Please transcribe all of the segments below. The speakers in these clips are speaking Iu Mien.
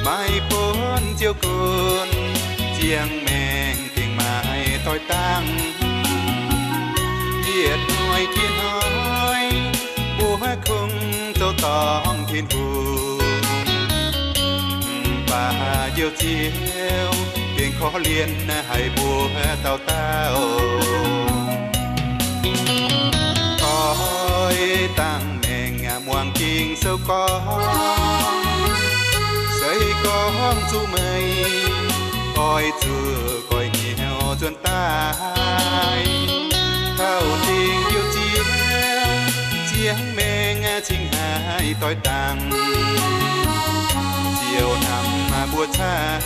Maiv buonv ziouc gunv, ziangh maengc gengh maaih doix dangh. Yietc hnoi jiex hnoi, mbuo kungx zoux dorngc Tin-Hungh. Mv baac Njoux Ziouv gengh korv-lienh haic mbuo dauh dauh. Doix dangh maengc muangx Ging-Sou gorngv, se gorngv zuqc meih, oix zuqc goiv hnyouv nzuonx daaih. Taux dingc Njoux Ziouv, ziangh maengc cingx haih doix dangh. Ziouv hnamv mbuo camv,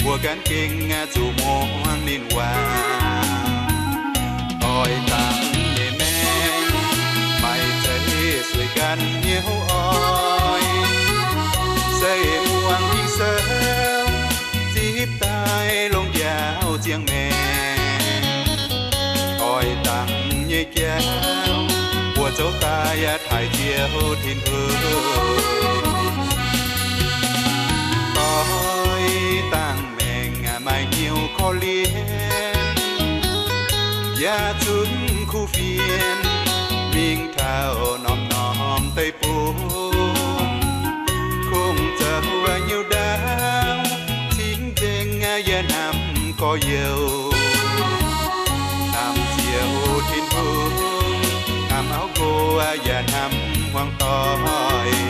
mbuo ganh gengh zuqc muangx ninh waac. Doix dangh nyei maengc, maaih zeiv sueih ganh hnyouv oix. Se muangx Ging-Sou, zipv daaih longc njaaux ziangh maengc. Doix dangh nyei jauv, mbuo zoux daaih taaih Ziouv Tin-Hungh. Doix dangh maengc maaih hnyouv korv-lienh, yaac zunc kuv fienx mingh taux norm-norm deic-bung. Kungx zoux hnyouv ndaauv, cingx nzengc yaac hnamv gorx-youz. Hnamv Ziouv Tin-Hungh, hnamv auv nqox yaac hnamv hmuangv doic.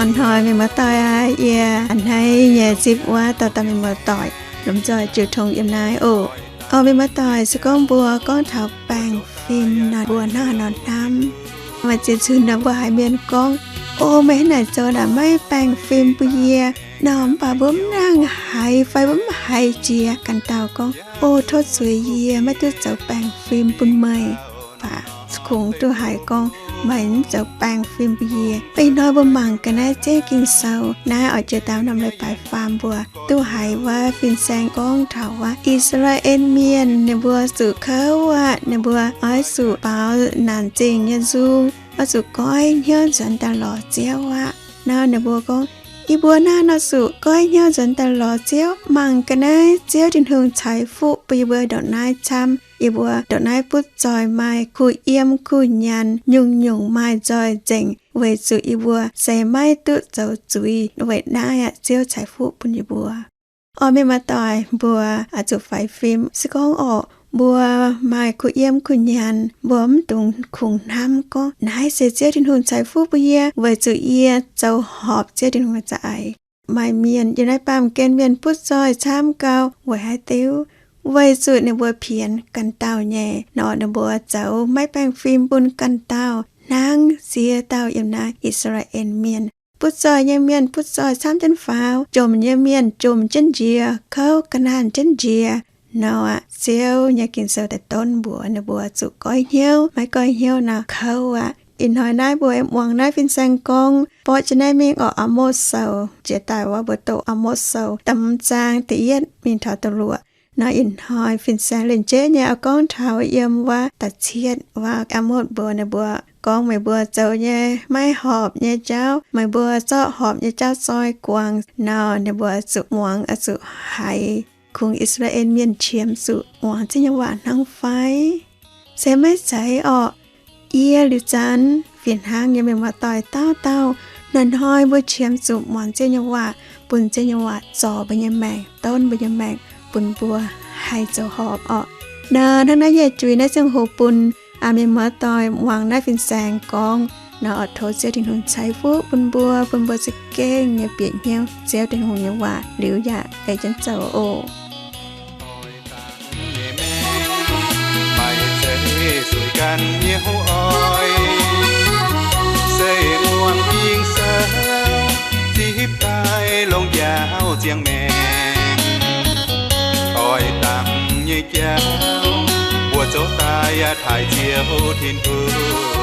Ih hnoi mienh muoz-doic aac, yie a'hneiv nyei zipv wuov dauh dauh mienh muoz-doic lomh nzoih jiu tong yiem naaiv oc. Orqc, mienh muoz-doic, se gorngv mbuo gorngv taux baengh fim nor, mbuo hnangv haaix nor hnamv? Maaih ziex nzunc nor mbuo haiz mienh gorngv, O, meih hnangv naaic zoux naaic maiv baengh fim bun yie nor, mv baac mbuo mv nangc haiz fai mbuo mv haiz jiex ganh dauh gorngv, O, tov zuiz yie maiv duqv zoux baengh fim bun meih. Mv baac kungx duqv haiz gorngv, Meih mv zoux baengh fim bun yie. Ih hnoi mbuo mangc gaax naaiv ziex Ging-Sou naaiv oix jiex daaih norm leiz-baaix faam mbuo duqv haiz wuov fin-saeng gorngv taux wuov I^saa^laa^en Mienh ninh mbuo zuqc kouv aqv, ninh mbuo oix zuqc baaux naanc zingh nyei nzung, oix zuqc goiv hnyouv nzuonx daaih lorz Ziouv aqv. Nor ninh mbuo gorngv, Yie mbuo naaiv nor zuqc goiv hnyouv nzuonx daaih lorz Ziouv, mangc ga'naaiv Ziouv Tin-Hungh ceix fuqv bun yie mbuo ndongc naaiv camv. Yie mbuo ndongc naaiv butv zoih maaih kuh yiem kuh nyanc, nyungc-nyungc maaih nzoih nzengc, weic zuqc yie mbuo se maiv duqv zoux zuiz. Weic naaiv aqv, Ziouv ceix fuqv bun yie mbuo. Orqc, mienh muoz-doic, mbuo oix zuqc faix fim. Se gorngv orqc, mbuo maaih kuh yiem kuh nyanc, mbuo mv dungx kungx hnamv gorngv, Naaiv se Ziouv Tin-Hungh ceix fuqv bun yie weic zuqc yie zoux horpc Ziouv Tin-Hungh za'eix. Maaih mienh yiem naaiv baamh gen mienh butv zoih camv gau weic haaix diuc? Weic zuqc ninh mbuo pienx ganh dauh nyei nor, ninh mbuo zoux maiv baengh fim bun ganh dauh, hnangv ziex dauh yiem naaiv I^saa^laa^en Mienh. Butv zoih nyei mienh butv zoih camv jienv faaux, jomc nyei mienh jomc jienv njiec, kouv ga'naanh jienv njiec nor aqv. Ziouv nyei Ging-Sou daaih donv mbuox ninh mbuo zuqc goiv hnyouv. Maiv goiv hnyouv nor kouv aqv. Ih hnoi naaiv mbuo muangx naaiv fin-saeng gorngv, borqv jienv naaiv mingh orqc, Aa^motv Sou. Jiex daaih wuov mbuo doqc Aa^motv Sou da'hmz zaang da'yietv mingh taux da'luoqc. Nor ih hnoi fin-saeng lengc jeiv nyei oix gorngv taux yiem wuov da'cietv wuov. Aa^motv mbuox ninh mbuo gorngv, Meih mbuo zoux nyei maiv horpc nyei jauv, meih mbuo zorqv horpc nyei jauv zoi guangc. Nor ninh mbuo zuqc muangx, oix zuqc haiz. Kungx I^saa^laa^en Mienh qiemx zuqc muangx Ziouv nyei waac hnangv fai? Se maiv zeiz orqc. Yie liuz zanc fih hnangv nyei mienh muoz-doic dauh dauh, hnoi-hnoi mbuo qiemx zuqc muangx Ziouv nyei waac, bun Ziouv nyei waac zorc mbuo nyei maengc, donv mbuo nyei maengc, bun mbuo haih zoux horpc orqc. Nor hnangv naaiv yie juix naaiv ziangh hoc bun mienh muoz-doic muangx naaiv fin-saeng gorngv nor, oix tov Ziouv Tin-Hungh ceix fuqv bun mbuo, bun mbuo za'gengh nyei bieqc hnyouv Ziouv Tin-Hungh nyei waac liuz yaac ei jienv zoux oc. Zueiz ganh nyei hnyouv oix, se muangx Ging-Sou, zipv daaih longx njaaux ziangh maengc. Oix dangx nyei jauv, mbuo zoux daaih yaac taaih Ziouv Tin-Hungh.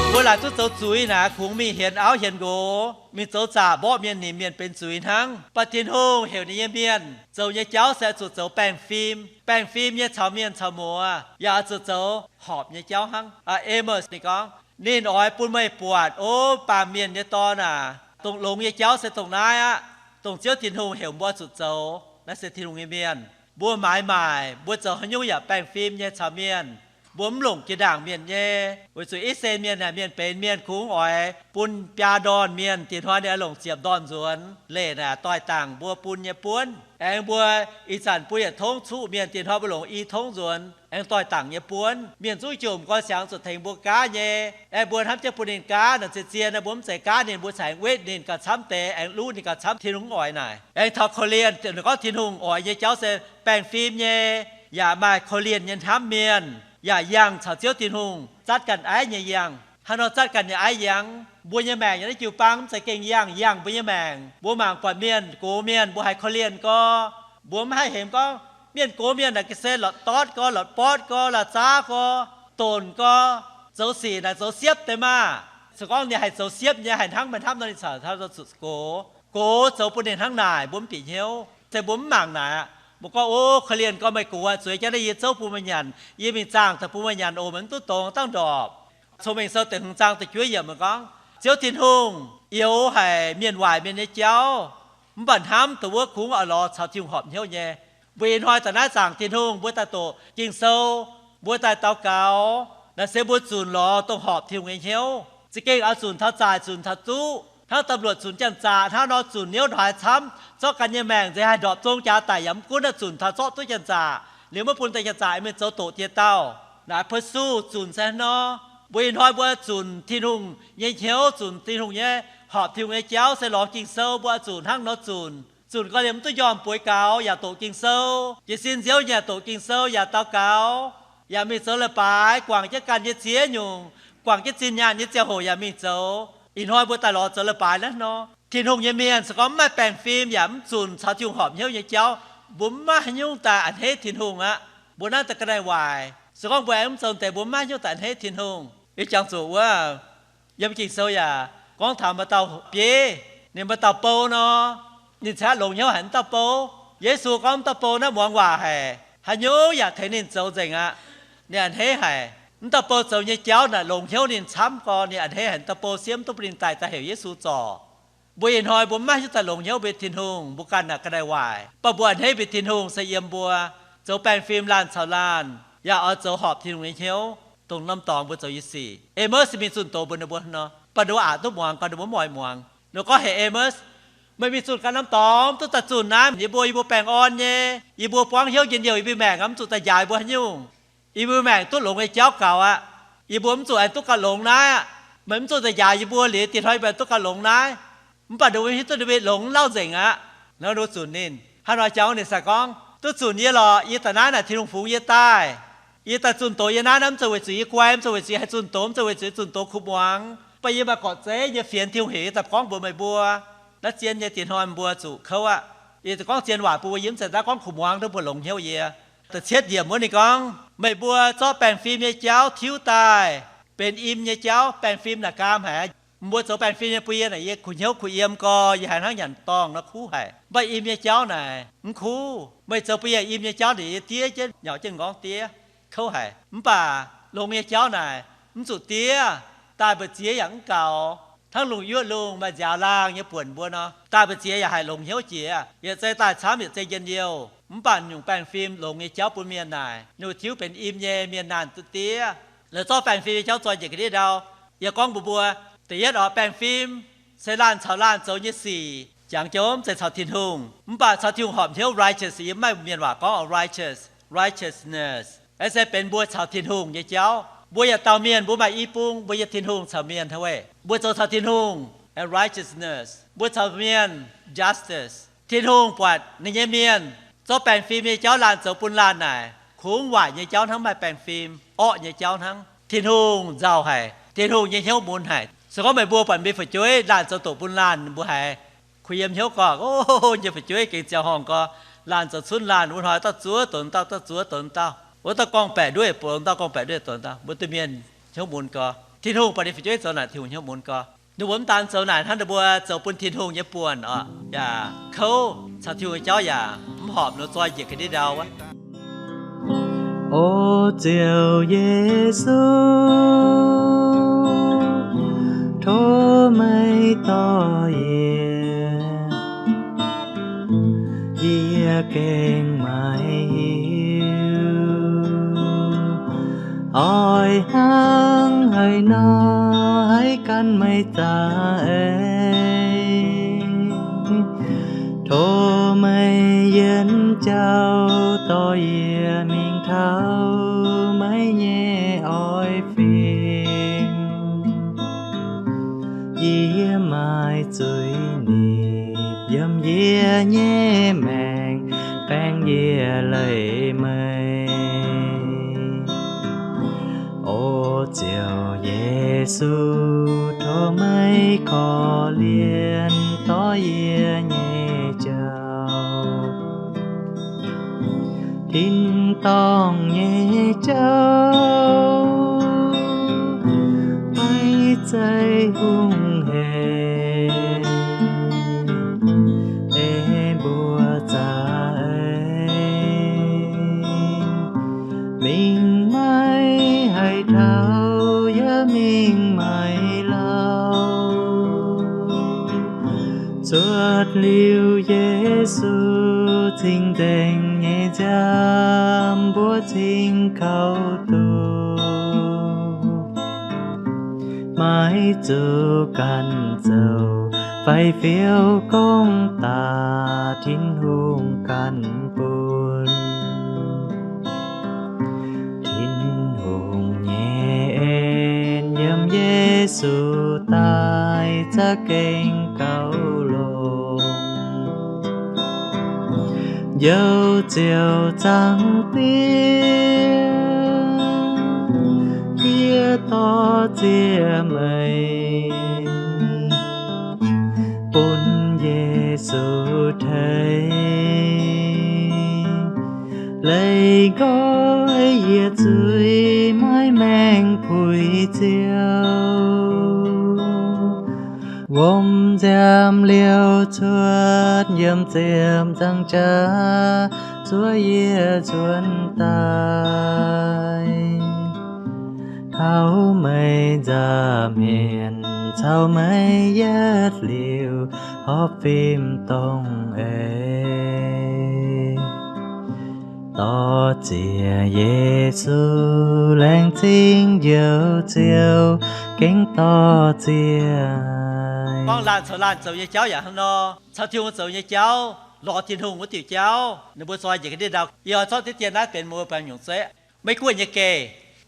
Mbuo laaic duqv zoux zuiz naaic, kungx mingh hienx auv hienx nqox, mingh zoux zaqc mborqv mienh, nimc mienh benx zuiz hnangv. Mv baac Tin-Hungh heuc ninh nyei mienh zoux nyei jauv se oix zuqc zoux baengh fim. Baengh fim nyei caux mienh caux muoz, yaac oix zuqc zoux horpc nyei jauv hnangv. Amos ninh gorngv, ninh oix bun meih buatc, O baamh mienh nyei dorn aac, dongh longx nyei jauv se dongh naaiv aqv. Dongh Ziouv Tin-Hungh heuc mbuo zuqc zoux, naaiv se Tin-Hungh nyei mienh. Mbuo maaiz maaic, mbuo zoux haaix nyungc yaac baengh fim nyei caux mienh. Mbuo mv longc jiex ndaangc mienh nyei, weic zuqc I^saa^laa^en Mienh naaic, mienh benx mienh kungx oix bun biaa ndorn mienh, diex hnoi ninh oix longc ziepc ndorn nzuonx. Leiz naaic doix-dangc mbuo bun nyei buonv. Aengx mbuo ih zanc bun yietc tongv cuqv mienh, diex hnoi mbuo longc i tongv nzuonx, aengx doix-dangc nyei buonv. Mienh zungv jomc nqoi siangx zuqc tengx mbuo gaav nyei. Aengx mbuo hnamv jienv bun ninh gaav, naaic zien-zien naaic mbuo mv zeiz gaav ninh, mbuo cingx wetv ninh gauh camv deix, aengx luv ninh gauh camv, Tin-Hungh mv oix naaic. Aengx taux korv-lienh, ninh gorngv Tin-Hungh oix nyei jauv se baengh fim nyei, yaac maaih korv-lienh nyei hnamv mienh, yaac yangh caux Ziouv Tin-Hungh zatv ganh aiv nyei yangh. Haaix nor zatv ganh nyei aiv yangh? Mbuo nyei maengc yiem naaiv jiu-baang mv zeiz gengh yangh, yangh mbuo nyei maengc. Mbuo mangc buatc mienh gox mienh, mbuo haiz korv-lienh gorx, mbuo mv haih hemx gorngv, mienh gox mienh naaic ga'sie lortc dortv gorx, lortc bortv gorx, la'zaav gorx, donc gorx, zoux sic naaic zoux siepv deix maah! Se gorngv ninh haih zoux siepv nyei, haih hnangv meih hnamv nor, ninh caux taux zuqc gox. Gox zoux bun ninh hnangv naaic, mbuo mv bieqc hnyouv. Se mbuo mv mangc naaic aqv. Mbuo gorngv, O, korv-lienh gorx, meih gox aqv, zueiz jienv naaiv yie zouv bun meih nyanc, yie mingh zaangh daaih bun meih nyanc oc, meih mv duqv dongz dangv ndorpc. Cong-Mengh Sou da'hmz zaang da'juov yiemc gorngv, Ziouv Tin-Hungh youx haic mienh waaic mienh nyei jauv, mv baac hnamv dongh wuov kungx oix lorz caux Tin-Hungh horpc hnyouv nyei. Mbuo ih hnoi daaih naaiv zaangc Tin-Hungh, mbuo daaih doqc Ging-Sou, mbuo daaih daux gaux, naaiv se mbuo zunc lorz dongh horpc Tin-Hungh nyei hnyouv. Za'gengh oix zunc taux zaaic, zunc taux duqv, hnangv ตำรวจ zunc janx-zaqc hnangv nor, zunc hnyouv hnoi camv, zorqv ganh nyei maengc nzeix haih ndorpc zong jaax daic yaac mv gunv, zunc taux zorqv duqv janx-zaqc liuz maiv bun deix janx-zaqc mingh zoux doqc jiex dauh. Naaiv pursue zunc se hnangv nor. Mbuo ih hnoi mbuo zunc Tin-Hungh nyei hnyouv, zunc Tin-Hungh nyei, horpc Tin-Hungh nyei jauv se lorz Ging-Sou, mbuo oix zunc hnangv nor zunc. Zunc gau liemh mv duqv njormh bueix gaux, yaac doqc Ging-Sou, jiez sin nziouv yaac doqc Ging-Sou, yaac daux gaux, yaac mingh zoux leiz-baaix, guangc jienv ganh nyei ziex nyungc, guangc jienv zinh nyaanh nyei ziangh hoc yaac mingh zoux. Ih hnoi mbuo daaih lorz zoux leiz-baaix naaiv nor, Tin-Hungh nyei mienh se gorngv mv maaih baengh fim yaac mv zunc caux Tin-Hungh horpc hnyouv nyei jauv, mbuo mv maaih haaix nyungc daaih a'hneiv Tin-Hungh aqv. Mbuo naaiv daaih ga'naaiv waaic, se gorngv mbuo aengx mv zoux deix, mbuo mv maaih haaix nyungc daaih a'hneiv Tin-Hungh. Yie jangx zuqc wuov, yiem Ging-Sou yaac gorngv taux maaih dauh bieiv, ninh maaih dauh bou nor, ninh cingx longx hnyouv haic wuov dauh bou. Yesu gorngv wuov dauh bou naaiv muangx waac haic, haaix nyungc yaac tengx ninh zoux nzengc aqv. Ninh a'hneiv haic. Wuov dauh bou zoux nyei jauv naaic longx hnyouv ninh camv gorx, ninh a'hneiv haic wuov dauh bou, siev mv duqv bun ninh daaih, daaih heuc Yesu zorc. Mbuo ih hnoi mbuo mv maaih haaix nyungc daaih longx hnyouv mbuo nyei Tin-Hungh, mbuo ganh naaic ga'naaiv waaic, mv baac mbuo a'hneiv mbuo nyei Tin-Hungh se yiem mbuo zoux baengh fim laanh caux laanh, yaac oix zoux horpc Tin-Hungh nyei hnyouv, dongh norm dorngx mbuo zoux nyei sic. Amos mingh zunh doz mbuox ninh mbuo nor, mv baac ninh mbuo aqc duqv muangx, gorngv ninh mbuo mv oix muangx. Ninh gorngv heuc Amos, meih mingh zunh ganh norm dorngx duqv daaih zunh naaiv, yie mbuo, yie mbuo baengh orn nyei, yie mbuo buangv hnyouv njien-youh, yie mbuo maengc mv zuqc daaih njaaux yie mbuo haaix nyungc. Yie mbuo maengc duqv longx nyei jauv gaux aqv. Yie mbuo mv zuqc aengx duqv gauh longx naaiv aqv. Meih mv zuqc daaih njaaux yie mbuo liuz, diex hnoi yie mbuo duqv gauh longx naaiv. Mv baac ninh mbuo hiuv duqv ninh mbuo longx lauh nzengc aqv. Nor ninh mbuo zunc ninh. Hnangv nor jangx ninh se gorngv, duqv zunc yie lorqc. Yie daaih naaiv naaic Tin-Hungh fungx yie daaih. Yie daaih zunh doz yie naaiv, naaiv mv zeiz weic zuqc yie guai, mv zeiz weic zuqc yie haih zunh doz, mv zeiz weic zuqc yie zunh doz kuv muangx. Mv baac yie maaih gorqv-zeiv nyei fienx, Tin-Hungh heuc yie daaih gorngv mbuox meih mbuo. Naaiv zien nyei diex hnoi mbuo zuqc kouv aqv. Yie gorngv zien waac bun mbuo, yie mv zeiz daav gorngv kuv muangx duqv mbuo longx hnyouv yie. Da'cietv yiemc wuov ninh gorngv, meih mbuo zorqv baengh fim nyei jauv tiuv daaih benx im nyei jauv. Baengh fim naaic gaam haic. Mbuo zoux baengh fim nyei bun yie naaic, yie kuh hnyouv kuh yiem gorx, yie haiz hnangv nyanc dorngh nor kuv haic. Mv baac im nyei jauv naaic mv kuv. Meih zoux bun yie im nyei jauv naaic, yie diev jienv, nyaux jienv m'nqorngv diev, kouv haic. Mv baac longx nyei jauv naaic mv zuqc diev. Daaih mbu'ziex yaac mv gaux. Hnangv lungh yuoqv lungh maaih nziaaux laangh nyei buonc mbuo nor, daaih mbu'ziex yaac haih longx hnyouv jiex, yietc zei daaih camv, yietc zei njien-youh. Mv baac nyungc baengh fim longx nyei jauv bun mienh naaic, ninh tiuv benx im nyei, mienh naanh duqv diev. Laaix zorqv baengh fim nyei jauv zoi njiec ga'ndiev ndau. Yie gorngv mbuox mbuo, da'yietv oc, baengh fim se laanh caux laanh zoux nyei sic, jangx jienv mv zeiz caux Tin-Hungh. Mv baac caux Tin-Hungh horpc hnyouv, righteous, yie mv maaih mienh waac gorngv oc, righteous, righteousness. Aa, se benx mbuo caux Tin-Hungh nyei jauv. Mbuo yietc dauh mienh mbuo maaih i bung, mbuo nyei Tin-Hungh caux mienh hnangv weic. Mbuo zoux caux Tin-Hungh, righteousness. Mbuo caux mienh, justice. Tin-Hungh buatc ninh nyei mienh zorqv baengh fim nyei jauv laanh zoux bun laanh naaic, kungx waaic nyei jauv hnangv, maaih baengh fim, orqv nyei jauv hnangv. Tin-Hungh nzauh haic, Tin-Hungh nyei hnyouv mun haic. Se gorngv meih mbuo buatc mbuo nyei fu'jueiv laanh zoux doqc bun laanh, mbuo haiz kuh yiem hnyouv gorngv, O, nyei fu'jueiv gengh ziangh horngh gorx, laanh zoux cunv laanh, wuov hnoi dauh zuov donx dauh, dauh zuov donx dauh, wuov dauh gorngv-baeqc nduov donx dauh, gorngv-baeqc nduov donx dauh, mbuo duqv mienh hnyouv mun gorx. Tin-Hungh buatc ninh fu'jueiv zoux naaic, Tin-Hungh hnyouv mun gorx. Ninh mbuo mv daan zoux naaic hnangv, ninh mbuo zoux bun Tin-Hungh nyei buonc oc, yaac kouv caux Tin-Hungh nyei jauv yaac mv horpc, ninh mbuo zoi njiec ga'ndiev ndau wuov. O Ziouv Yesu, tov meih dorh yie, yie gengh maiv hiuv oix hnangv haaix nor haih gan meih za'eix. Tov meih yienx jauv dorh yie mingh taux meih nyei oix fim. Yie maaih zuiz-nipc yiem yie nyei maengc, baeng yie leiz meih. O Ziouv Yesu, tov meih korv-lienh dorh yie nyei jauv. Tin-dorngh nyei jauv maiv zeiz hungh heic, ei mbuo za'eix mingh maiv haih taux, yaac mingh maiv lauh. Cuotv liuz Yesu cing-nzengc nyei nziaamv mbuo cingx kaux duqv, maiv zuqc ganh zoux fai fiou gong daaih, Tin-Hungh ganh bun. Tin-Hungh nyei en yiem Yesu daaih za'gengh gauh longx. Njoux Ziouv Zaangc Diex, yie dorh ziex meih bun Yesu tei, leih nqoi yie zuiz, maiv maengh puix Ziouv. Wuom nziaamv liouh cuotv yiem ziepc nzaangc jaax, zuov yie nzuonx daaih taux meih nza'hmien, caux meih yietv liuz horpc fim dongh eix. Dorh ziex Yesu, laengz zingh Njoux Ziouv, gengh dorh ziex. Gorngv laanh caux laanh zoux nyei jauv yaac hnangv nor, caux Tin-Hungh zoux nyei jauv, lorz Tin-Hungh wuov diuc jauv, ninh mbuo zoi njiec ga'ndiev ndau. Yie oix zorqv deix dien naaiv benx mbuo baengh nyungc zeiv. Meiv Guoqv nyei geh.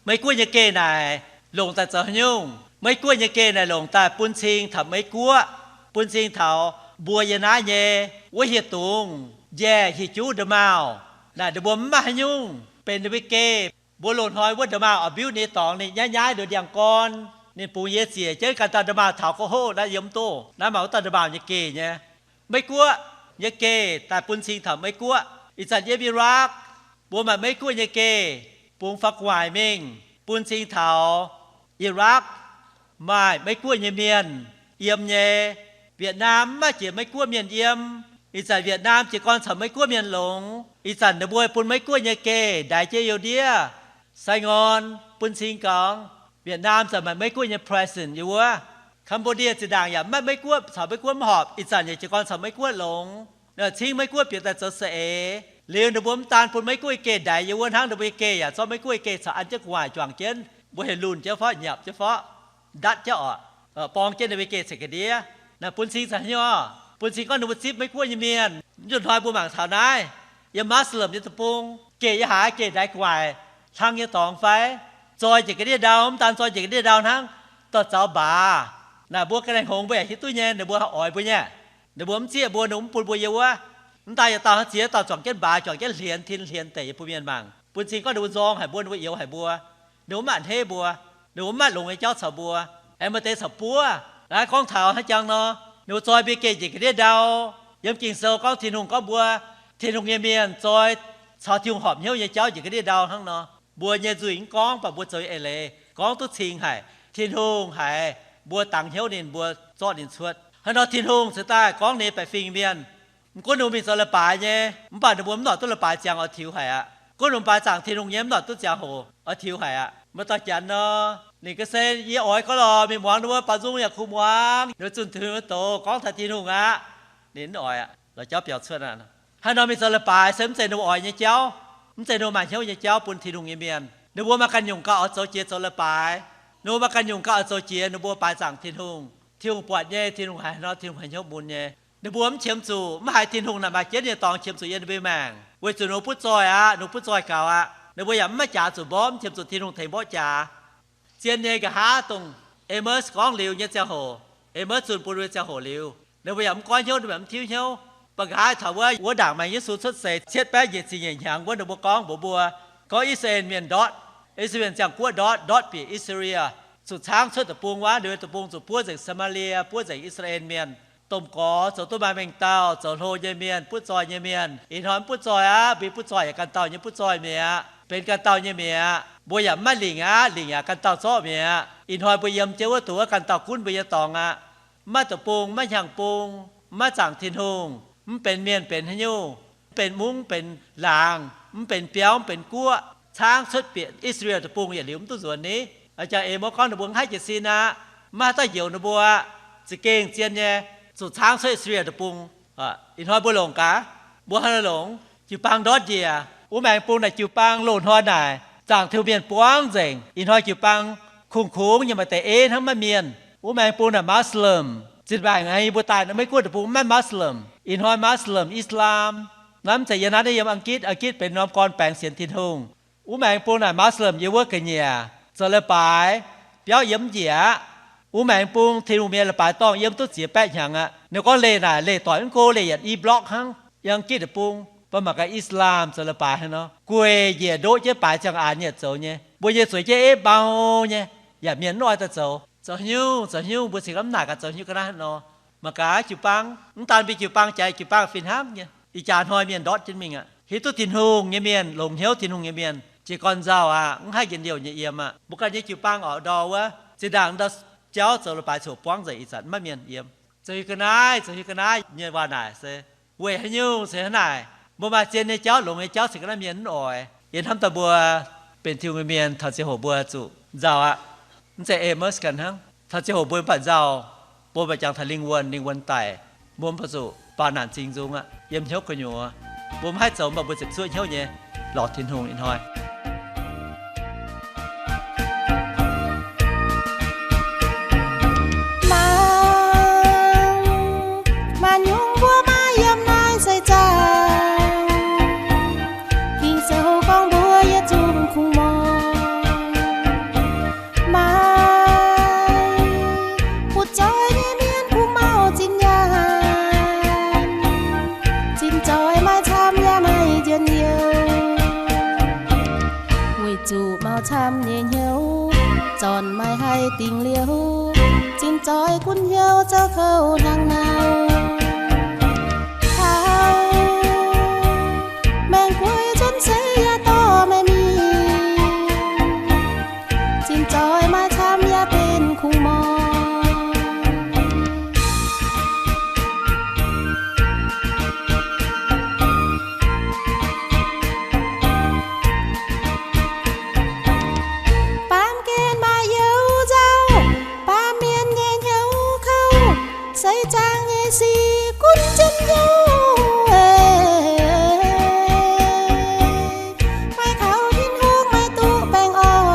Meiv Guoqv nyei geh naaic longc daaih zoux haaix nyungc? Meiv Guoqv nyei geh naaic longc daaih bun cing taux Meiv Guoqv, bun cing taux mbuo yiem naaiv nyei wuov hieh dungz njaih hieh juv nda'maauh. Naaic ninh mbuo mv maaih haaix nyungc benx ninh mbuo geh. Mbuo loz-hnoi wuov nda'maauh oix mbiuv ninh dorngx, ninh nyaiv nyaiv nduov ndiangx-gorn, ninh bungx yie ziec jienv ganh dauh nda'maauh taux go hoqv naaiv yiem duqv. Naaiv maaih wuov dauh nda'maauh nyei geh nyei. Meiv Guoqv nyei geh daaih bun cing taux Meiv Guoqv. Ih zanc yiem Iraq, mbuo maaih Meiv Guoqv nyei geh bungx fa'guaaic mingh bun cing taux Iraq. Maaih Meiv Guoqv nyei mienh yiem nyei. Vietnam mv maaih jiex Meiv Guoqv mienh yiem. Ih zanc Vietnam jiez gorn caux Meiv Guoqv mienh longx. Ih zanc ninh mbuo bun Meiv Guoqv nyei geh ndaix jienv youh ndiev. Saigon bun cing gorngv Vietnam zanc maaih Meiv Guoqv nyei president yiem wuov. Cambodia zinh ndaangc yaac mv maaih Meiv Guoqv, caux Meiv Guoqv mv horpc. Ih zanc yaac jiez gorn caux Meiv Guoqv longx. Cingv Meiv Guoqv bieqc daaih zoux za'eix. Liuz ninh mbuo mv daan bun Meiv Guoqv nyei geh ndaix yiem wuov hnangv, ninh mbuo nyei geh yaac zorqv Meiv Guoqv nyei geh caux an jienv gu'nguaaic juangc jienv. Mbuo heuc lunh jienv forv, nyiapc jienv forv, ndatv jienv oc, borng jienv ninh mbuo nyei geh ceix ga'ndiev. Naaic bun cing caux haaix nyungc? Bun cing gorngv ninh mbuo zipv Meiv Guoqv nyei mienh. Mv nzunc hnoi mbuo mangc taux naaiv, yiem Muslim nyei deic-bung, geh yiem haaix, geh ndaix gu'nguaaic hlang nyei dorngx fai? Zoi njiec ga'ndiev ndau, mv daan zoi njiec ga'ndiev ndau hnangv, dorh zaux mbaaz. Naaic mbuo ga'naaiv hngongx mbuo yaac hiuv duqv nyei, ninh mbuo oix mbuo nyei. Ninh mbuo mv zieqv mbuo, ninh mbuo mv bun mbuo yiem wuov. Mv daan yietc dauh hnangv, ziex dauh juangc jienv mbaaz, juangc jienv hlienx tin hlienx deic yiem bun mienh mangc. Bun cing gorngv ninh mbuo nzorng haic mbuo, ninh mbuo, ninh mbuo mv a'hneiv mbuo. Ninh mbuo mv maaih longx nyei jauv caux mbuo. Aengx maaih deix caux buov. Naaiv gorngv taux hnangv jangx nor, ninh mbuo zoi mbuo geh njiec ga'ndiev ndau. Yiem Ging-Sou gorngv Tin-Hungh gorngv mbuo, Tin-Hungh nyei mienh zoi caux Tin-Hungh horpc hnyouv nyei jauv njiec ga'ndiev ndau hnangv nor. Mbuo nyei nzuih mv gorngv, mv baac mbuo zoux eix leiz gorngv duqv cing haic. Tin-Hungh haiz mbuo dangx hnyouv ninh, mbuo zorqv ninh cuotv. Hnangv nor Tin-Hungh cingx daaih gorngv ninh nyei baeqc fingx mienh, mv gunv ninh mbuo mingh zoux leiz-baaix nyei, mv baac ninh mbuo mv noic duqv leiz-baaix ziangh oix tiux haic aqv. Gunv ninh mbuo baaix zaangc Tin-Hungh nyei, mv noic duqv ziangh hoc oix tiux haic aqv. Maaih dauh janx nor, ninh ga'sie, yie oix gorngv lorh mingh muangx ninh mbuo baaux nzung yaac kuh muangx, ninh mbuo zunh Tin-Hungh nyei doz gorngv taux Tin-Hungh aqv. Ninh mv oix aqv, lorz jauv biaux cuotv aqv. Hnangv nor mingh zoux leiz-baaix se mv zeiz ninh mbuo oix nyei jauv, mv zeiz ninh mbuo maaih hnyouv nyei jauv bun Tin-Hungh nyei mienh. Ninh mbuo maaih ganh nyungc gauh oix zoux jiex zoux leiz-baaix. Ninh mbuo maaih ganh nyungc gauh oix zoux jiex ninh mbuo baaix zaangc Tin-Hungh. Tin-Hungh buatc nyei, Tin-Hungh haiz nor, Tin-Hungh haiz hnyouv bun nyei. Ninh mbuo mv qiemx zuqc, mv haiz Tin-Hungh naaic maaih jienv ninh nyei dorngx qiemx zuqc yiem ninh mbuo maengc, weic zuqc ninh mbuo butv zoih aqv, ninh mbuo butv zoih gaux aqv. Ninh mbuo yaac mv maaih jaax zuqc mborqv, mv qiemx zuqc Tin-Hungh tengx mborqv jaax. Zien nyei, nqa'haav dongh Amos gorngv liuz nyei ziangh hoc, Amos zunh bun nyei ziangh hoc liuz, ninh mbuo yaac mv goiv hnyouv, ninh mbuo yaac mv tiuv hnyouv. Mv baac nqa'haav taux wuov, wuov ndaangc maengx Yesu cuotv seix cietv baeqv nyic ziepc nyeic hnyangx wuov, ninh mbuo gorngv mbuox mbuo, gorngv I^saa^laa^en Mienh ndortv, I^saa^laa^en Mienh ziangh guoqv ndortv, ndortv bieqc I^saa^laa^en, zuqc caangv cuotv deic-bung wuov, liuz deic-bung zuqc buov nzengc Saa^maa^lie, buov nzengc I^saa^laa^en Mienh, domh gorx, zoux duqv maaih mengh dauh, zoux hlo nyei mienh, butv zoih nyei mienh. Ih hnoi mv butv zoih aqv. Mbuo butv zoih yaac ganh dauh nyei butv zoih mi'aqv, benx ganh dauh nyei mi'aqv. Mbuo yaac mv maaih lingc aqv, lingc yaac ganh dauh zorqv mi'aqv. Ih hnoi mbuo yiem jienv wuov, dongh wuov ganh dauh gunv mbuo nyei dorngx aqv. Mv maaih deic-bung, mv maaih hnyangx-bung, mv maaih zaangc Tin-Hungh, mv benx mienh benx haaix nyungc, mv benx mungv benx laangz, mv benx biauv, mv benx guoqv, caangv cuotv bieqc I^saa^laa^en deic-bung yietc liuz mv duqv nzuonx ni. A'jangx eix mbuo gorngv ninh mbuo mv haih jiez sin aqv, mv maaih haaix dauh njoux ninh mbuo aqv. Za'gengh zien nyei, zuqc caangv cuotv I^saa^laa^en deic-bung. Ih hnoi mbuo longc gaax, mbuo hnangv naaiv longc, jiu-baang ndortv njiec. Wuov maengx bung naaic jiu-baang loz-hnoi naaic zaangc Tin-Hungh mienh buangv nzengc. Ih hnoi jiu-baang kungx-kungx nyei, maaih deix ei hnangv maiv mienh. Wuov maengx bung naaic Muslim, zinh ndaangc yie mbuo daaih Meiv Guoqv deic-bung maiv Muslim. Ih hnoi Muslim, Islam. Naaiv mv zeiz yie naaiv, naaiv yiem Aengitv, Aengitv benx norm gorn baengx sienx Tin-Hungh. Wuov maengx bung naaic Muslim yiem wuov ga'nyiec zoux leiz-baaix, biauv yiem mv njiec aqv. Wuov maengx bung Tin-Hungh mienh leiz-baaix dorngh yiem duqv ziex baeqv hnyangx aqv. Ninh gorngv leih naaic leih doic mv go, leih yietc i block hnangv. Yiem Aengitv deic-bung, mv baac mangc gaax Islam zoux leiz-baaix hnangv nor, gueic njiec ndoqv jienv baaix ziangh aanx nyei zoux nyei. Mbuo nyei zueiz jienv ei mau nyei, yaac mienh mv oix daaih zoux. Zoux haaix nyungc, zoux haaix nyungc, mbuo cingx mv naaic gaax zoux haaix nyungc ga'naaiv nor. Mangc gaax jiu-baang, mv daan mbuo jiu-baang jaax, jiu-baang fih hnamv nyei. Ih jaax hnoi mienh ndortv jienv mingh aqv. Hiuv duqv Tin-Hungh nyei mienh, longc hnyouv Tin-Hungh nyei mienh, jiez gorn nzauh aqv, mv haih njien-youh nyei yiem aqv. Mbuo ganh nyei jiu-baang oix ndor wuov, zinh ndaangc ndau jauv zoux leiz-baaix coc buangv nzengc, ih zanc maiv mienh yiem. Zoux hiuv ga'naaiv, zoux hiuv ga'naaiv nyei waac naaic se weic haaix nyungc se hnangv naaic. Mbuo maaih zien nyei jauv, longx nyei jauv cingx ga'naaiv mienh mv oix. Yie hnamv daaih mbuo benx Tin-Hungh nyei mienh, taux ziangh hoc mbuo zuqc nzauh aqv. Mv zeiz Amos ganh hnangv. Taux ziangh hoc mbuo mv baac nzauh, mbuo mv baac jangx taux lingh wuonh, lingh wuonh daic, mbuo mv baac zuqc baaux naanc zingx nzung aqv. Yiem hnyouv gu'nyuoz, mbuo mv haih zoux, mv baac mbuo ziepc zuoqv hnyouv nyei lorz Tin-Hungh ih hnoi. Mangc, maaih nyungc mbuo maiv yiem naaiv seix zaangc. Ging-Sou gorngv mbuo yietc zungv kungx mouz. Maaih butv zoih nyei mienh kungx mauh zinh nyaanh, zinh zoih maiv camv yaac maaih njien-youh. Weic zuqc mauh camv nyei hnyouv zornc maiv haih dingc liouh, zinh zoih gunv hnyouv zoux kouv hnangv nor. Taux maengx guei nzuonx seix yaac dorh maiv mingh, zinh zoih maiv camv yaac benx kungx mouz. Baamh gen maaih youz nzauh, baamh mienh nyei hnyouv kouv, seix zaangc nyei sic gunv njien-youh. Maiv kaux Tin-Hungh maiv duqv baengh orn,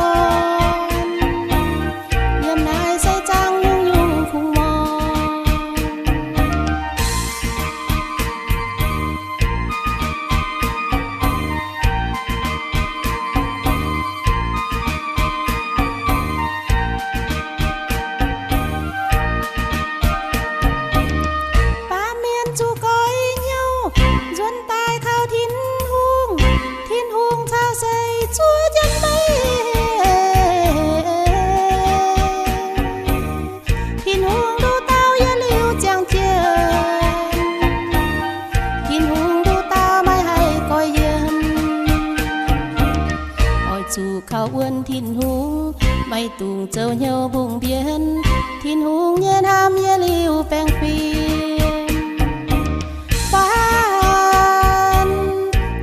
yiem naaiv seix zaangc nyungc-nyungc kungx mouz. Baamh mienh zuqc goiv Dungx zoux hnyouv mbungh mbienv, Tin-Hungh nyei hnamv yie liuz baengh fim. Faanh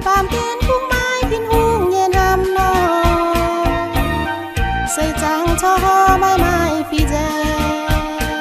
baamh gen kungx maaih Tin-Hungh nyei hnamv nor, seix zaangc corc maiv maaih fih nzaeng.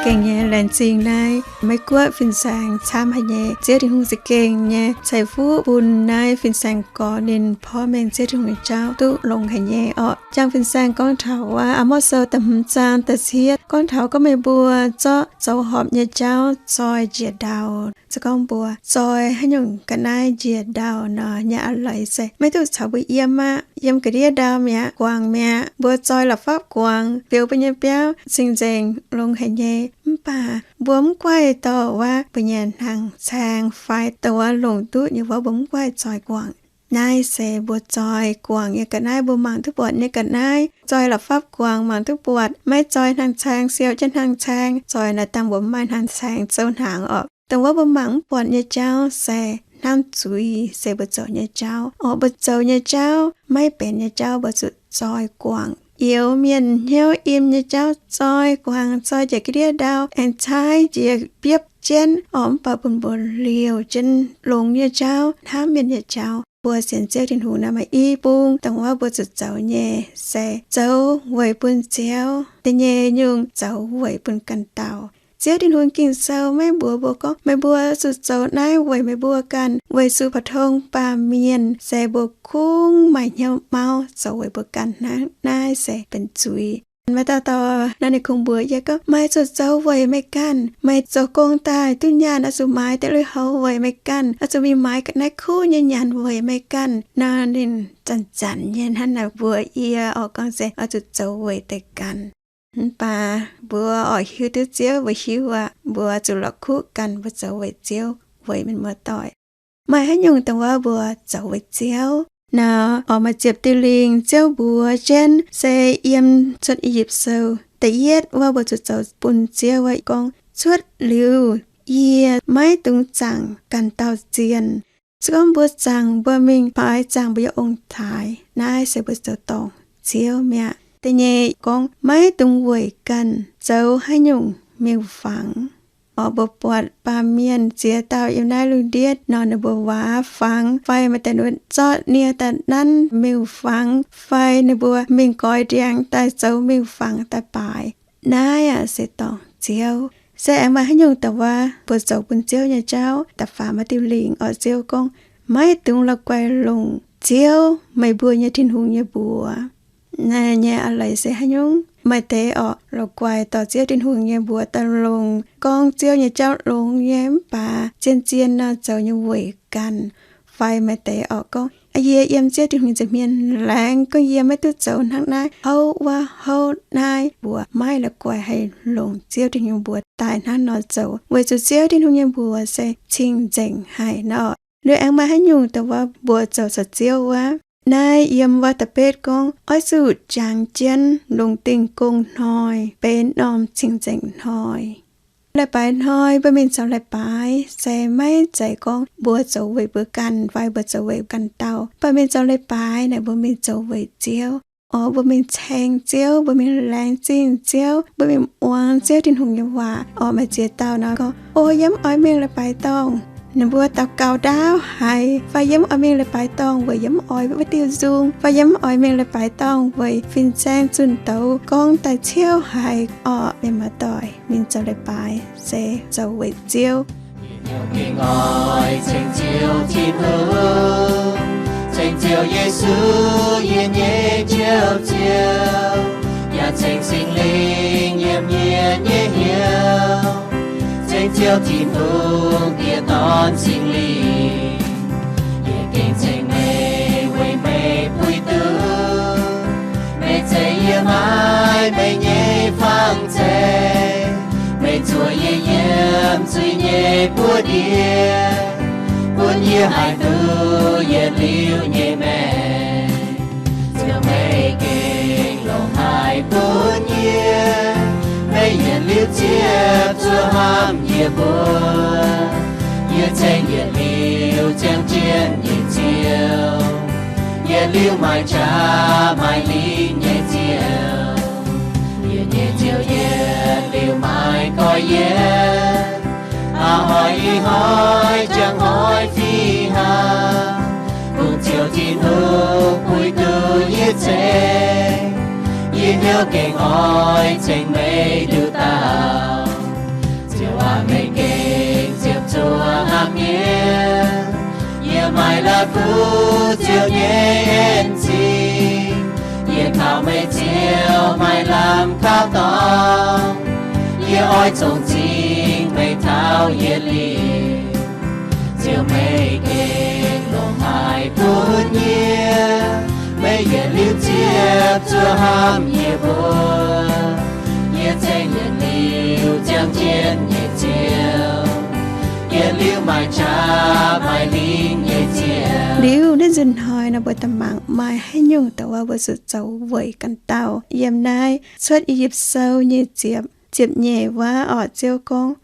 Gengh nyei laengz zingh naaiv Meiv Guoqv fin-saeng camv haic nyei. Ziouv Tin-Hungh za'gengh nyei ceix fuqv bun naaiv fin-saeng gorx ninh porv mengh Ziouv Tin-Hungh nyei jauv duqv longx haic nyei orqc. Jangx fin-saeng gorngv taux wuov Aa^motv Sou da'hmz zaang da'cietv gorngv taux gorngv meih mbuo zorqv zoux horpc nyei jauv zoi njiec ndau. Se gorngv mbuo zoi haaix nyungc ga'naaiv njiec ndau nor, nyei a'leiz se maiv duqv caux mbuo yiem aqv. Yiem ga'ndiev ndau mi'aqv, guangc mi'aqv. Mbuo zoi la'fapv guangc, fioux mbuo nyei biauv cing-nzengc longx haic nyei. Mv baac mbuo mv guaih dorh wuov mbuo nyei hnaangx-caeng fai dongh wuov longc duqv nyei wuov mbuo mv guaih zoi guangc. Naaiv se mbuo zoi guangc nyei ga'naaiv, mbuo mangc duqv buatc nyei ga'naaiv. Zoi la'fapv guangc mangc duqv buatc, maiv zoi hnaangx-caeng, siou jienv hnaangx-caeng. Zoi naaiv dangh mbuo mv maaih hnaangx-caeng zoux hnaangx orqc. Dongh wuov mbuo mangc mv buatc nyei jauv se hnamv zuiz se mbuo zoux nyei jauv. Orqc, mbuo zoux nyei jauv maiv benx nyei jauv mbuo zuqc zoi guangc. Youx mienh hnyouv im nyei jauv zoi guangc, zoi njiec ga'ndiev ndau, aengx caaiv njiec biopv jienv. Orqc, mv baac bun mbuo liouh jienv longx nyei jauv, hnamv mienh nyei jauv. Mbuo sienx Ziouv Tin-Hungh naaiv maaih i bung dongh wuov mbuo zuqc zoux nyei se zoux weic bun Ziouv. Da'nyeic nyungc zoux weic bun ganh dauh. Ziouv Tin-Hungh Ging-Sou maiv mbuox mbuo gorngv meih mbuo zuqc zoux naaiv weic meih mbuo ganh, weic zuqc pou-tong baamh mienh, se mbuo kungx maaih hnyouv mauv zoux weic mbuo ganh hnangv. Naaiv se benx zuiz. Maaih dauh dauh naaiv ninh kungx mbuox yie gorngv, meih zuqc zoux weic meih ganh. Meih zoux gong daaih duqv nyaanh oix zuqc maaiz deix lui-houx weic meih ganh, oix zuqc mingh maaiz ga'naaiv kuv nyei nyanc weic meih ganh. Nor ninh zanc-zanc nyei hnangv naaic mbuox yie orqc, gorngv se oix zuqc zoux weic deix ganh. Mv baac mbuo oix hiuv duqv Ziouv, mbuo hiuv aqv, mbuo zuqc la'kuqv ganh mbuo zoux weic Ziouv, weic mienh muoz-doic. Maaih haaix nyungc dongh wuov mbuo zoux weic Ziouv nor, oix maaih ziepc diuh lingc Ziouv mbuox jienv se yiem Cuotv I^yipv Sou da'yietv wuov mbuo zuqc zoux bun Ziouv wuov gorngv, cuotv liuz yie maiv dungx zaangc ganh dauh zienh. Se gorngv mbuo zaangc, mbuo mingh baaix zaangc mbuo nyei ong-taaix, naaiv se mbuo zoux dorngc Ziouv mi'aqv. Da'nyeic gorngv maiv dungx weic ganh zoux haaix nyungc miuc-fangx. Orqc, mbuo buatc baamh mienh ziex dauh yiem naaiv lungh ndiev nor, ninh mbuo waac fangx fai maaih deix ninh mbuo zorqv nie daaih nanv miuc-fangx fai ninh mbuo mingh goix ndiangx daaih zoux miuc-fangx daaih baaix. Naaiv aqv se dorngc Ziouv. Se aengx maaih haaix nyungc dongh wuov mbuo zoux bun Ziouv nyei jauv, da'faam maaih diuh lingc orqc, Ziouv gorngv, maiv dungx la'guaih longc Ziouv, meih mbuo nyei Tin-Hungh, nyei mbuox. Naaiv nyei a'leiz se haaix nyungc? Maaih deix orqc, la'guaih dorh Ziouv Tin-Hungh nyei mbuox daaih longc, gorngv Ziouv nyei jauv longx nyei, mv baac zien-zien nor zoux nyei weic ganh. Fai maaih deix orqc gorngv, yie yiem Ziouv Tin-Hungh nza'hmien laengz, gorngv yie maiv duqv zoux hnangv naaiv, houv wuov, houv naaiv, mbuox maiv la'guaih haih longc Ziouv Tin-Hungh mbuox daaih hnangv nor zoux, weic zuqc Ziouv Tin-Hungh nyei mbuox se cing-nzengc haic nor. Liuz aengx maaih haaix nyungc dongh wuov mbuo zoux caux Ziouv wuov? Naaiv yiem wuov da'betv gorngv, oix zuqc jangx jienv longc Dingh Gong Hnoi benx norm cing-nzengc hnoi. Leiz-baaix hnoi mbuo mingh zoux leiz-baaix se maiv zeiz gorngv mbuo zoux weic mbuo ganh fai mbuo zoux weic ganh dauh. Mv baac mingh zoux leiz-baaix naaic mbuo mingh zoux weic Ziouv. Orqc, mbuo mingh ceng Ziouv, mbuo mingh laengz zingh Ziouv, mbuo mingh muangx Ziouv Tin-Hungh nyei waac. Orqc, maaih ziex dauh nor gorngv, o, yie mv oix mingh leiz-baaix dorngh. Ninh mbuo daux gaux ndaauv haic, fai yie mv oix mingh leiz-baaix dorngh weic yie mv oix wuov diuh nzung, fai yie mv oix mingh leiz-baaix dorngh weic fin-saeng zunh douz gorngv daaih ciouv haic. Orqc, mienh muoz-doic, mingh zoux leiz-baaix se zoux weic Ziouv. Yie gengh oix ceng Ziouv Tin-Hungh, ceng Ziouv Yesu, yie nyei Njoux Ziouv, yaac ceng Singx Lingh yiem yie nyei hnyouv, ceng Ziouv Tin-Hungh Diex, Dorn, Singx Lingh. Yie gengh ceng meih weic meih puix duqv meih ceix yie maiv meih nyei fang zeiv. Meih zuoqc yie yiem zuiz nyei buoz-ndiev, bun yie haih duqv yietc liuz nyei maengc. Ziouv, meih gengh longc haic bun yie, meih yietc liuz ziepc zuoqc hnamv yie mbuo. Yie ceng yietc liuz ziangh jienv nyei Ziouv, yietc liuz maaih qaqv maaih lingh nyei Ziouv. yie, a'hnoi ih hnoi jangx hnoi fih hnangv, kungx Ziouv Tin-Hungh puix duqv yie ceng. Yie hnyouv gengh oix ceng meih nduqc dauh. Ziouv aac, meih gengh ziepc zuoqv hnamv yie. Yie maaih la'kuqv Ziouv nyei en-zingh. Yie kaux meih Ziouv maaih lamh kaux dorngx. Yie oix zongh zingh meih taux yietc liuz. Ziouv, meih gengh longc haic bun yie. Meih yietc liuz ziepc zuoqv hnamv yie mbuo. Yie ceng yietc liuz ziangh jienv nyei Ziouv, yietc liuz maaih qaqv maaih lingc nyei Ziouv. Liuz naaiv nzunc hnoi nor, mbuo daaih mangc maaih haaix nyungc dongh wuov mbuo zuqc zoux weic ganh dauh. Yiem naaiv Cuotv I^yipv Sou nyei ziepc, ziepc nyeic waac orqc, Ziouv gorngv,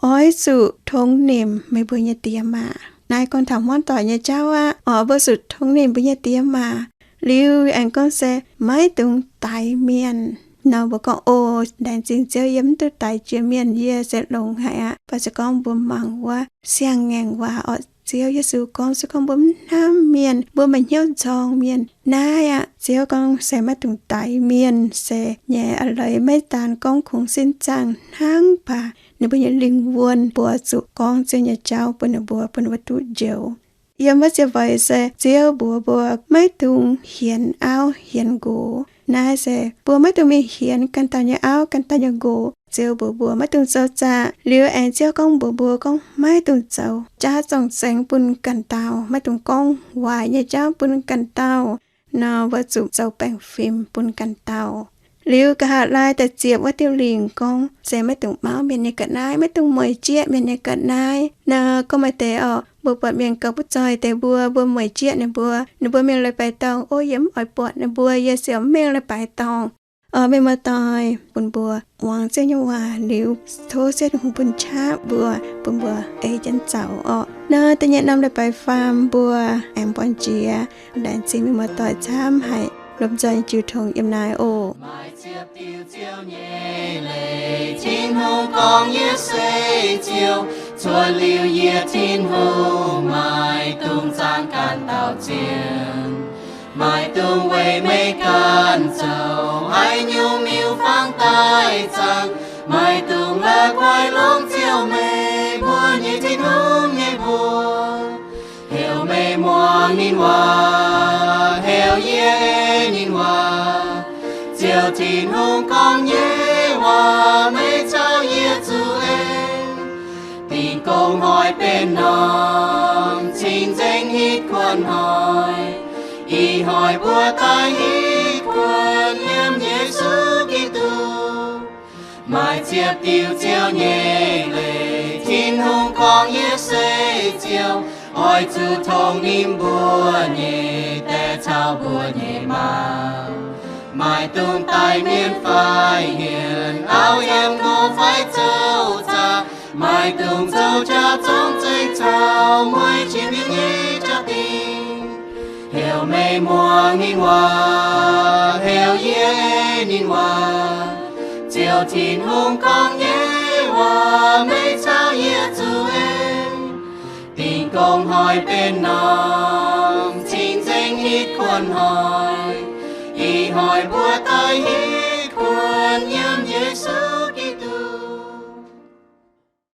Oix zuqc tongx nimc meih mbuo nyei diex maac. Naaiv gorngv taux hmuangv doic nyei jauv aqv. Oix mbuo zuqc tongx nimc mbuo nyei diex maac. Liuz aengx gorngv se maiv dungx daix mienh. Nor mbuo gorngv, O, laengz zingh Ziouv, yie mv duqv daix jiex mienh, yie se longx haic aqv. Mv baac se gorngv mbuo mangc wuov siang-ngaengc waac orqc, Ziouv Yesu gorngv, se gorngv mbuo mv hnamv mienh, mbuo maaih hnyouv nzorng mienh. Naaiv aqv, Ziouv gorngv se maiv dungx daix mienh se nyei a'leiz maiv daan gorngv kungx sin zaangh hnangv, mv baac ninh mbuo nyei lingh wuonh mbuo zuqc gorngv Ziouv nyei jauv bun ninh mbuo, bun ninh mbuo duqv njoux. Yiem wuov ziepc feix se Ziouv mbuox mbuo maiv dungx hienx auv hienx nqox. Naaiv se mbuo maiv dungx mingh hienx ganh dauh nyei auv, ganh dauh nyei nqox. Ziouv mbuox mbuo maiv dungx zoux zaqc. Liuz aengx Ziouv gorngv mbuox mbuo gorngv maiv dungx zoux jaav zorng-zengx bun ganh dauh, maiv dungx gorngv waaic nyei jauv bun ganh dauh. Nor mbuo zuqc zoux baengh fim bun ganh dauh. Liuz nqa'haav laai da'ziepc wuov diuh lingc gorngv se maiv dungx mauv mienh nyei ga'naaiv, maiv dungx mueic jieqv mienh nyei ga'naaiv. Nor gorngv maaih deix orqc, mbuo buatc mienh gaux butv zoih deix mbuo, mbuo mueic jieqv ninh mbuo, ninh mbuo mingh leiz-baaix dorngh, O, yie mv oix buatc ninh mbuo, yie siouc mv mingh leiz-baaix dorngh. Oc, mienh muoz-doic, bun mbuo muangx Ziouv nyei waac liuz, tov Ziouv Tin-Hungh bun qaqv mbuo, bun mbuo ei jienv zoux orqc. Nor da'nyeic norm leiz-baaix faam mbuo aengx buangh jiex. Laengz zingh mienh muoz-doic camv haic lomh nzoih jiu tong yiem naaiv oc. Maaih ziepc diuh Ziouv nyei leiz, Tin-Hungh gorngv, Yie se Ziouv. Cuotv liuz yie, Tin-Hungh, maiv dungx zaangc ganh dauh zien. Maiv dungx weic meih ganh zoux haaix nyungc miuc-fangx daaih zaangc. Maiv dungx la'guaih longc Ziouv, meih mbuo nyei Tin-Hungh, nyei mbuox. Heuc meih muangx ninh waac, heuc yie ei ninh waac. Ziouv Tin-Hungh gorngv nyei waac meih caux yie zuqc en. Dingh gong hnoi benx norm cing-nzengc hitv kuonx hnoi. Ih hnoi mbuo daaih hitv kuonx yiem Yesu Giduc. Maaih ziepc diuh Ziouv nyei leiz, Tin-Hungh gorngv, Yie se Ziouv. Oix zuqc tongx nimc mbuo nyei daeh caux mbuo nyei maa. Maiv dungx daaih mienv fai hienx, auv yiem nqox fai zoux zaqc. Maiv dungx zoux jaax zorngv zengx caux mueiz jiex mienh nyei jaa-dingh. Heuc meih muangx ninh waac, heuc yie ei ninh waac. Ziouv Tin-Hungh gorngv nyei waac meih caux yie zuqc en. Dingh gong hnoi benx norm cing-nzengc hitv kuonx hnoi. Ih hnoi mbuo daaih hitv kuonx yiem Yesu Giduc.